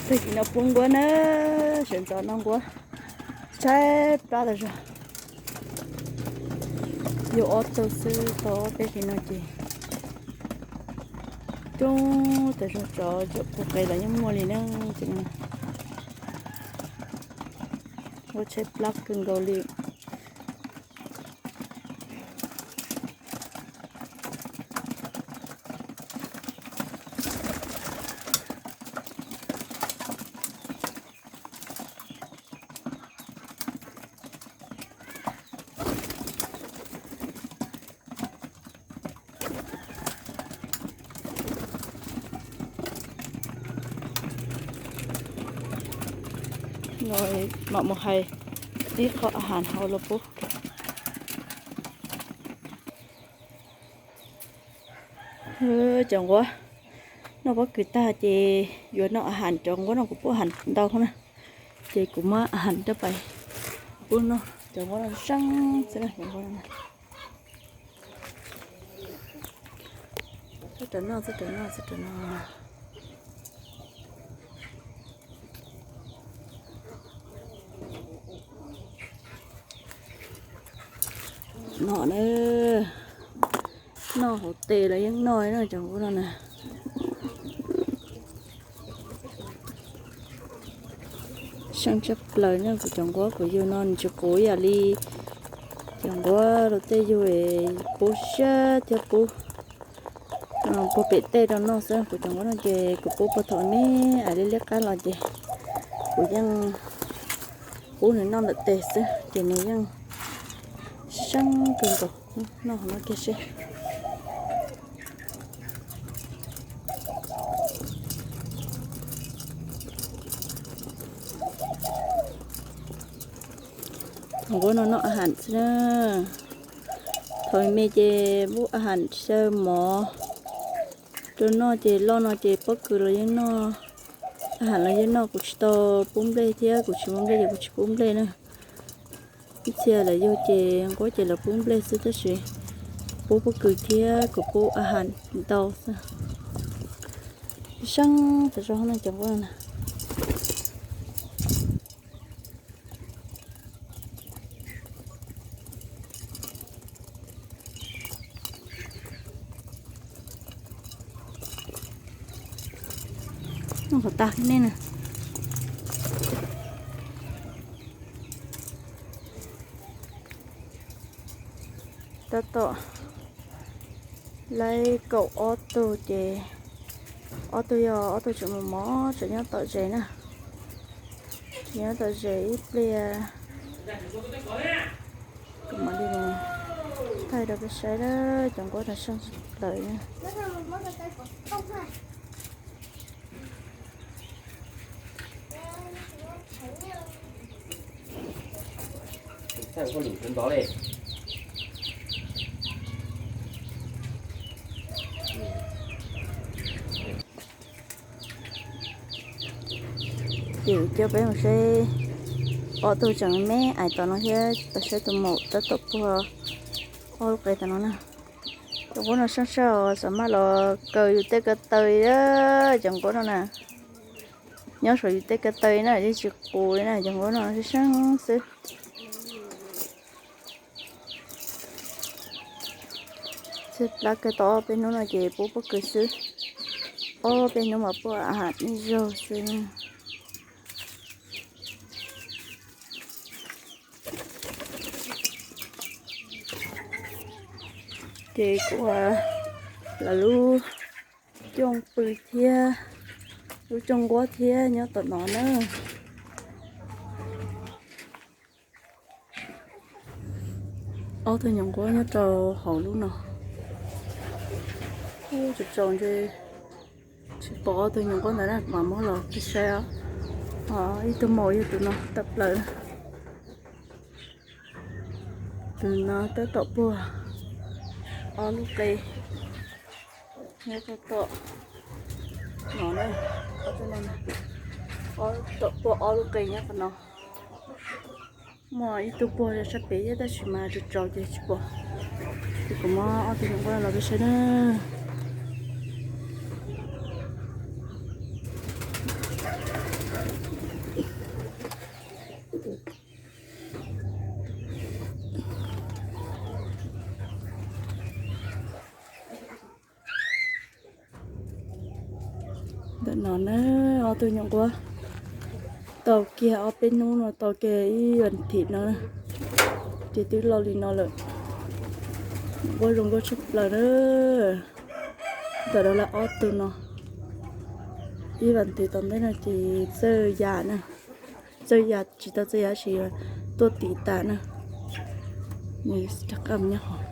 Tag kis no pub nquab na, sawv ntxov noj nquab, tshaib plab tas zog. Yug ob tug xwb, tau ob peb kis no ces coob tas zog, tsov cov pug qe los yeej muaj li na. Ces nquab tshaib plab kawg nkaus li. No mam mus hais ib qho a has hauv los pub. Cov nquab noj pob kws tag ces yuav noj a has, cov nquab no kuv pub a has ntau na, ces kuv muab a has rau pais pub noj. Cov nquab no seeb xwb na, cov nquab no. Txhob rawm noj, txhob rawm noj, txhob rawm noj. No na, noj hauv tes los yeej noj na cov nquab no na. Seeb tshaj plaws na, kuv cov nquab kuv yug no nws tsis qus ib yam li cov nquab luag tej yug pub siab thiab pub puag pem tej rau noj xwb. Kuv cov nquab no ces kuv pub puag thaum me me liab liab qab los ces kuv yeej pub nws noj ntawm tes xwb ces nws yeej seeb kawg nkaus. Noj hauv no kiag seb. Thaum nquab no noj a has xwb na. Thaum me ces pub a has xyaw mov rau noj ces loj no ces pob kws los yeej noj, a has los yeej noj. Kuv tsis tau pub nplej thiab kuv tsis muaj nplej ces kuv tsis pub nplej na. Ib txhia lawv yug ces nquab ces lawv pub nplej xwb tab sis pub pob kws thiab kuv pub a has ntau xwb. Seeb tas zog no cov nquab no na. Noj qhov tas nej na. Tab tom laib kaum ob tug ces ob tug yog ob tug tseem mos mos tseem nyob tom zes na. Tseem nyob tom zes ib pliag kuv mam li thaij rau peb saib na, cov nquab no seeb plaws na. Ces coj peb mus saib ob tug tseem me me ais tom no thiab, peb saib tus maum tab tom puag ob lub qe tom no na. Cov nquab no seeb sab os, xam maj los kaw yus tej ko taw li, cov nquab no na. Nyob saum yus tej ko taw na, yeej tsis qus li na, cov nquab no seeb xwb. Tshaib plab kawg, tau ob peb hnub no ces pub pob kws xwb. Ob peb hnub mas pub a has ib zaug xwb. Ces kuv lawv lub cooj pw thiab lub cooj nquab thiab nyob tom no na. Ob tug nyuam nquab nyob rau hauv lub no. Ub, tsaus tsaus ntshe tsis pom ob tug nyuam nquab ntawd na, mam muab los peb saib os. Ib tug maum yog tus no tawm plaws. Tus no tab tom puag ob lub qe nyob rau tom no na. Tab tom puag ob lub qe nyob qhov no. Muaj ib tug puag sab pem thiab tab sis mas tsaus tsaus ces tsis pom. Ces kuv muab ob tug nyuam nquab los peb saib na. Tam no na, ob tug nyuam nquab tau kiag ob peb hnub no, tau kiag ib vas thiv no, ces twb loj li no lawm. Nyuam nquab zoo nkauj tshaj plaws na. Tam no lawv ob tug no, ib vas thiv tom ntej no ces txawj ya na, txawj ya tsis tau txawj ya sis tuaj tim tas na. Nws rov qab mus nyob hauv.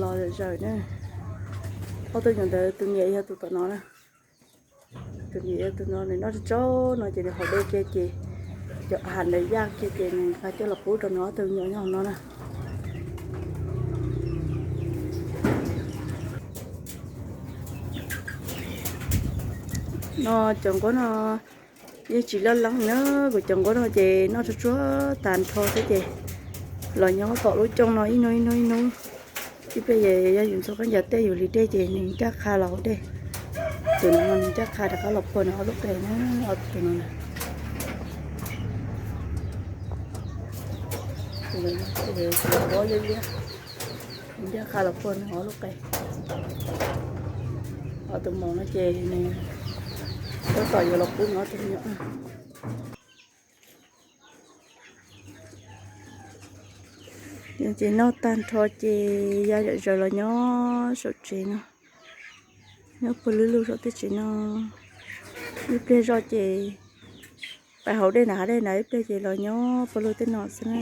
Los zom zaws na. Ob tug nyuam ntawd tus niam yog tus tom no na. Tus niam yog tus no, nws noj tsaug tsaug no ces nws haus dej kiag ces cov hav ntawd yaj kiag ces nws nqa coj los pub rau nws ob tug nyuam nyob hauv no na. No cov nquab no yeej tsis loj leeb na, kuv cov nquab no ces noj tsuag tsuag tag nrho xwb ces los nyob tom lub cooj no ib hnub ib hnub ib hnub. Ib pliag yog yus ntxhua khaub ncaws tej yus hliv dej ces nws ncaj qha los hauv dej. Tus no nws ncaj qha rov qab los puag nws ob lub qe na, ob tug no na. Nws ncaj qha los puag nws ob lub qe. Ob tug maum no ces nws tab tom yuav los pub nws ob tug me nyuam. Ces noj tag nrho ces ya zom zaws los nyob saum tsev no, nyob puag lub lub saum tej tsev no. Ib pliag zoj ces pais haus dej nram hav dej nrad, ib pliag ces los nyob puag lub tej no xwb na.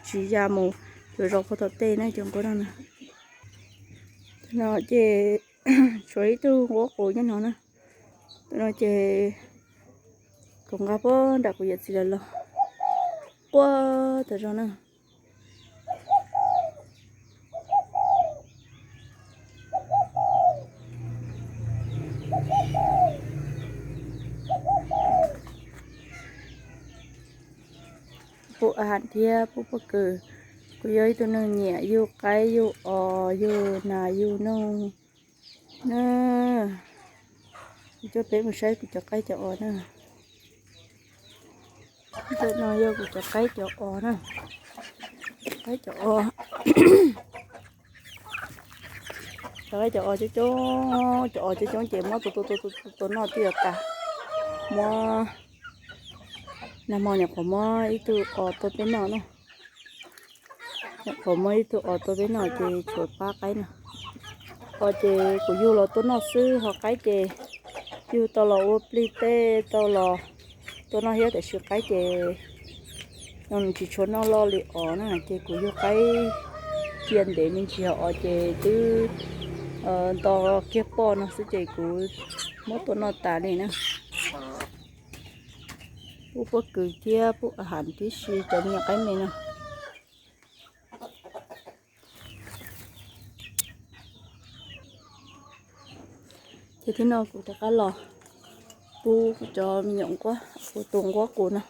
Tsis ya mus cuag zos puag tom tej na cov nquab no na. No ces tshuav ib tug nquab qus nyob no na. Tus no ces kuv nqa puag nram kuv yawm txiv lawv los quaj tas zog na. Pub a has thiab pub pob kws. Kuv yog ib tug neeg nyiam yug qaib yug os yug nas yug noog na. Kuv coj peb mus saib kuv cov qaib cov os na. Ntawm no yog kuv cov qaib cov os na. Qaib cov os, cov qaib cov os coob coob, cov os coob coob ces muab tua tua tua tua noj twb yuav tas. Muab, nag hmo nyuam qhuav muab ib tug os tua peb noj na. Nyuam qhuav muab ib tug os tua peb noj ces tshuav pab qaib no. Os ces kuv yug los tua noj xwb, ho qaib ces yug tau los ua plig tej, tau los tua noj thiab, tiam sis qaib ces nws tsis tshua noj loj li os na, ces kuv yug qaib cia ntev me ntsis, os ces twb nto kiag poj no xwb ces kuv muab tua noj tas li na. Pub pob kws thiab pub a has tib si cov me nyuam qaib me no. Ces tib no kuv rov qab los pub kuv cov me nyuam nquab, kuv tus nquab qus no,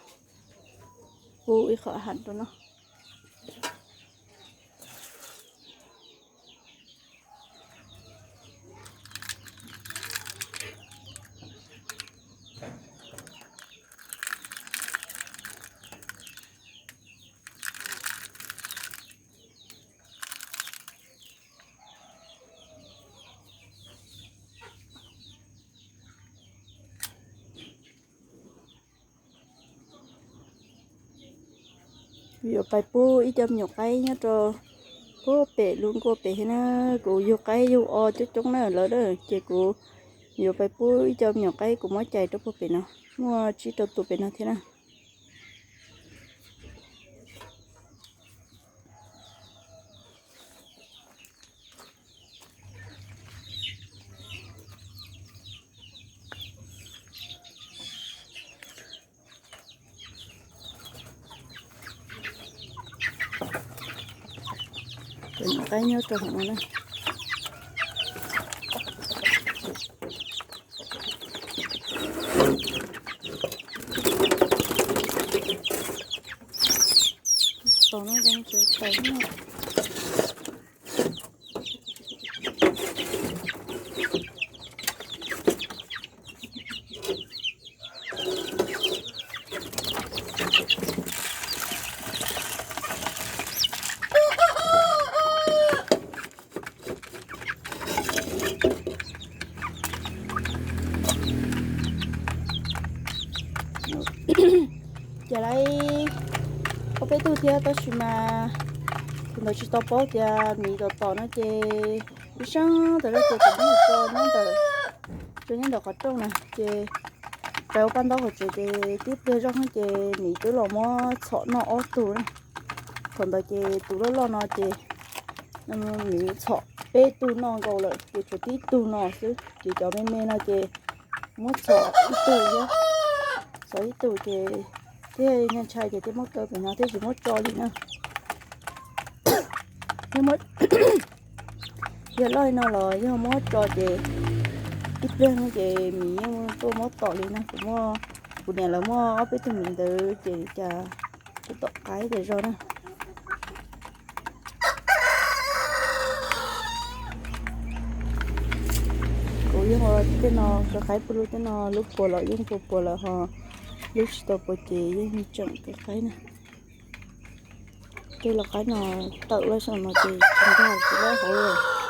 pub ib qho a has rau noj. Yuav pais pub ib co me nyuam qaib nyob rau puag pem lub nkuaj pem thiab na. Kuv yug qaib yug os coob coob na lawm, ces kuv yuav pais pub ib co me nyuam qaib kuv muab cais rau puag pem no, muaj tsib rau tus pem no thiab na. Cov nyuam qaib nyob rau hauv no na. Tos no, tos no. Ces lawv ob peb tug thiab tab sis mas thaum ntawd tsis tau paub tias miv tom tom no ces ib sab tas zog ces kuv muab tso nyob ntawm, tso nyob ntawm qhov rooj na ces raws ua paj ntaub hauv tsev ces tib pliag zoj ces miv twb los muab txhom noj ob tug na. Thaum ntawd ces tus loj loj no ces miv txhom peb tug noj nkaus lawm ces tshuav tib tug no xwb ces cov me me no ces muab txhom ib tug thiab, txhom ib tug ces thiaj ntshai ntshai ces thiaj muab kaw pem no thiab tsis muab tso li na. Yog loj li no los yog muab tso ces ib pliag no ces miv yeej tuaj muab tom li no. Kuv muaj, kuv niam lawv muaj ob peb tug miv ntawd ces cas kuv tom qaib tas zog na. Kuv yeej ua tej no kaw qaib pw lub, tej no lub puas los yeej puas puas lawm ho lub tsis tau puas ces yeej tseem kaw qaib na. Tej los qaib no tawm lawm saum no ces tsis nkag kuv lub hauv li.